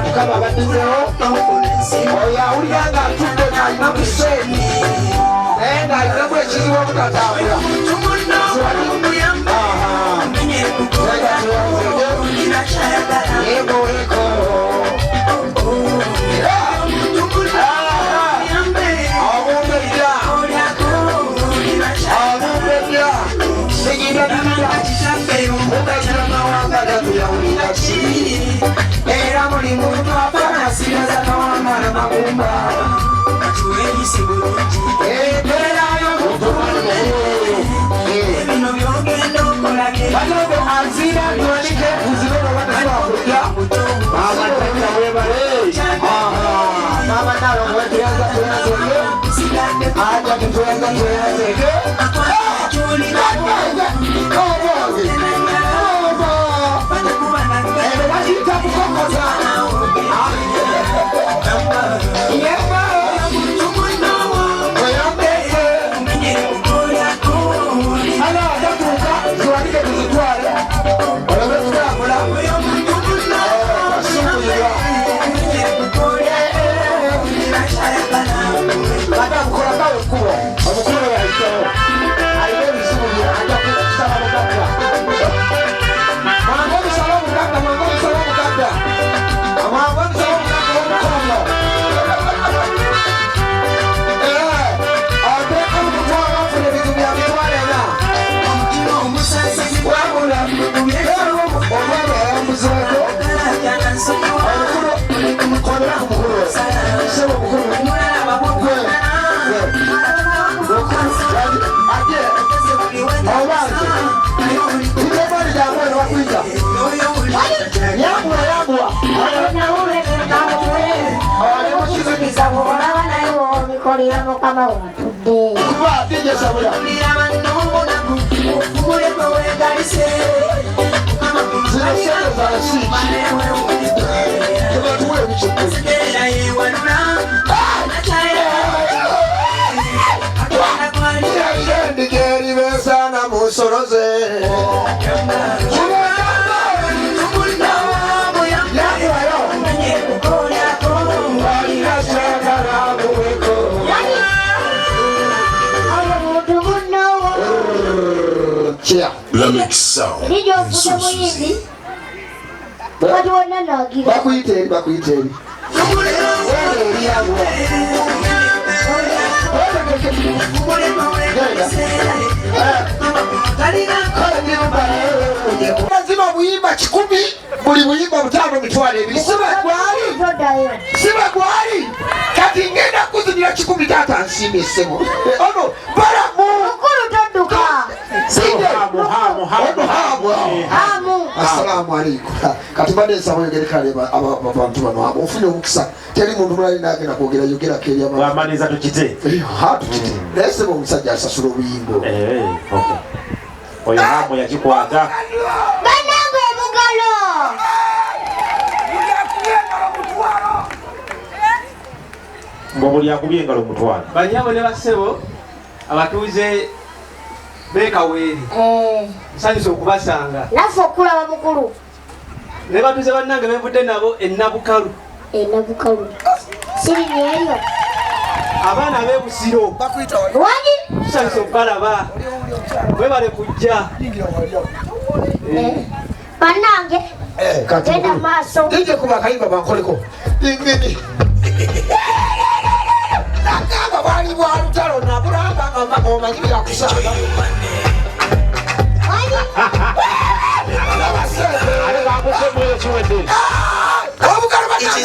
Mukama abaddizewo oyo awulira nga atudde ng'alina ku seeni naye ng'alinamu ekizibu obutatambula. Era buli muntu afaanasigaza kawanga namagumba embeera y'omuntu Bagambe azira tuwanike tuzibe oba tesobola kujja. Maama Tata webale. Maama Nalo tweyanza tweyanzege. Aja tutweyanza tweyanzege. Eno bagiyita kukokoza. Yemba. Oyambeke. Ala tatuuka ziwanike tuzitwale. Oleme kutambula. Kasuubirwa. Madamu kola kawe ekkubo. Omukulu yayitewo. Alina ebizibu bye ajja kusaba mugagga. Mwangu omusaba omugagga, mwangu omusaba omugagga. Mwangu omusaba omugagga w'omukono. Oteeka omutwalo ofuna ebizibu bya 400,000. Wabula omwana yayambuzeeko. Omukulu kolera ku mukulu we. Ssebo mukulu. Gwe. Gwe. Ate obanze. Kitemani jangu bakuyita. Yanguwa yanguwa. Olaba naye wobikolera mukama watudde. Kuba DJ Sabula. Zino ssente za nsi. Tebatuwa ebikikulu. Endiga eribeesaana mu nsolo ze. Yanguwayo. Alina kyagala muweko. Oyo muntu munnowo. Chia. Lameck Sound. Eri gy'ofuze muyimbi. Kati wonna naagira. Bakuyita eri, bakuyita eri. Genda eri yanguwa. Genda. Zino buyimba 100, buli buyimba 5 20,000. Siba gwali. Toddayo. Siba gwali. Kati ngenda kuzinira 100 taata nsiimye ssebo. Ono balamu. Mukulu todduka. Sije. Hamu, hamu, hamu. Ono hamu. Hamu. Assalamu alaikum. Kati mbadde nsaba oyogere kale abantu bano abo. Ofunye omukisa. Teri muntu mulala yenna agenda kwogera yogerako eri abantu. Bw'amaliriza tukite. Ha, tukite. Naye ssebo omusajja asasula obuyimba obwo. Okay. Oyo hamu yakikwata. Bannange obugalo. Mbu buli akubye engalo mutwalo. Bannyabo ne bassebo abatuuze b'e Kaweeri. Nsanyuse okubasanga. Naffe okulaba mukulu. Ne batuuze bannange benvudde nabo e Nabukalu. E Nabukalu. Sirinya eyo. Abaana ab'e Busiro. Wangi? Tusanyuse okubalaba. Mwebale kujja. Bannange. Kati Genda mukulu. maaso. Nje kuba akayimba bankoleko. Ingini. Nagamba bwali bwa lutalo nabulamba nga omanyi byakusanga. Wangi? Ate bakutte mweyo kiwedde. Obugalo bannange.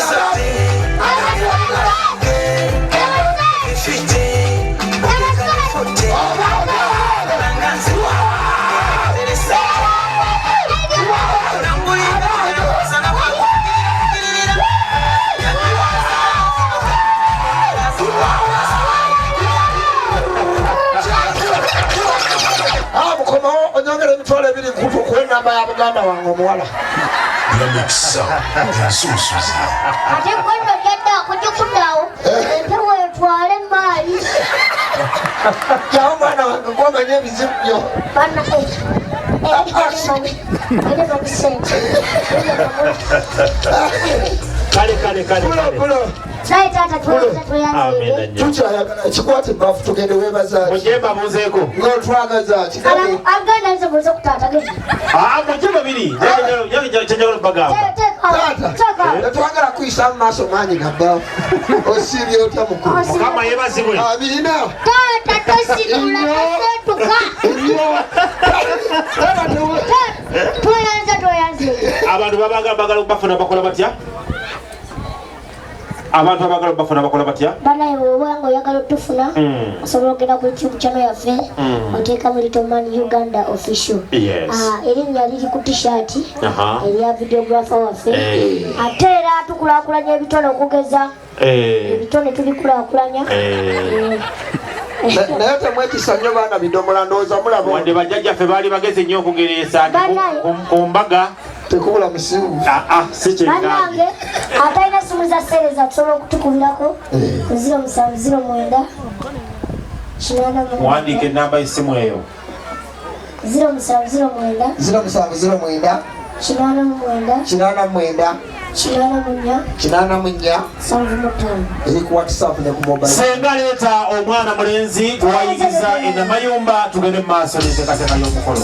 Kuwa enamba ya muganda wange omuwala. Lamikisa ensunsuzi. Ate gwe nno jadda akugikuddawo empewo etwale emaali. Kyawo mwana wange gwomanya ebizibu byo. Bana Kale kale kale Bulo kale. bulo. Naye taata tweyanza tweyanzeege. Amina nnyo. Tukyayagala kikwate ebbafu tugende weebaza ki? Mujje mbabuuzeeko. Ng'otwagaza ki? Agenda nze muze ku taata genda. Ah, mujje babiri. Kyenjagala okubagamba. Taata, tetwagala kuyisa mu maaso maanyi ga bbaafu. Osiibye otya mukulu? Mukama yeebazibwe. Amiina. Taata tositula tosetuka. Nnyo. Taata Tweyanza tweyanzeege. Abantu babaagala baagala okubafuna bakola batya? Abantu abaagala okubafuna bakola batya? Banaye bw'oba nga oyagala otufuna osobola okugenda ku YouTube channel yaffe oteekamu Little Man Uganda Official. Yes. Ah, erinnya liri ku t-shirt Aha. erya videographer waffe. Ate era tukulaakulanya ebitone okugeza ebitone tubikulaakulanya. Naye temwekisa nnyo baana bidomola ndowooza mulaba Wadde bajjajjaffe baali bagezi nnyo okugereesa nti Banaye. ku mbaga tekubula musibu. Ah, ah, si kyengambye. Bannange atalina simu za seereza tusobola okutukubirako ku 0709 89 Muwandiike ennamba y'essimu eyo. 0709 0709 89 89 84 84 75. eri ku WhatsApp ne ku mobile. Senga leeta omwana mulenzi gwe wayigiza enamayumba tugende mu maaso n'enteekateeka y'omukolo.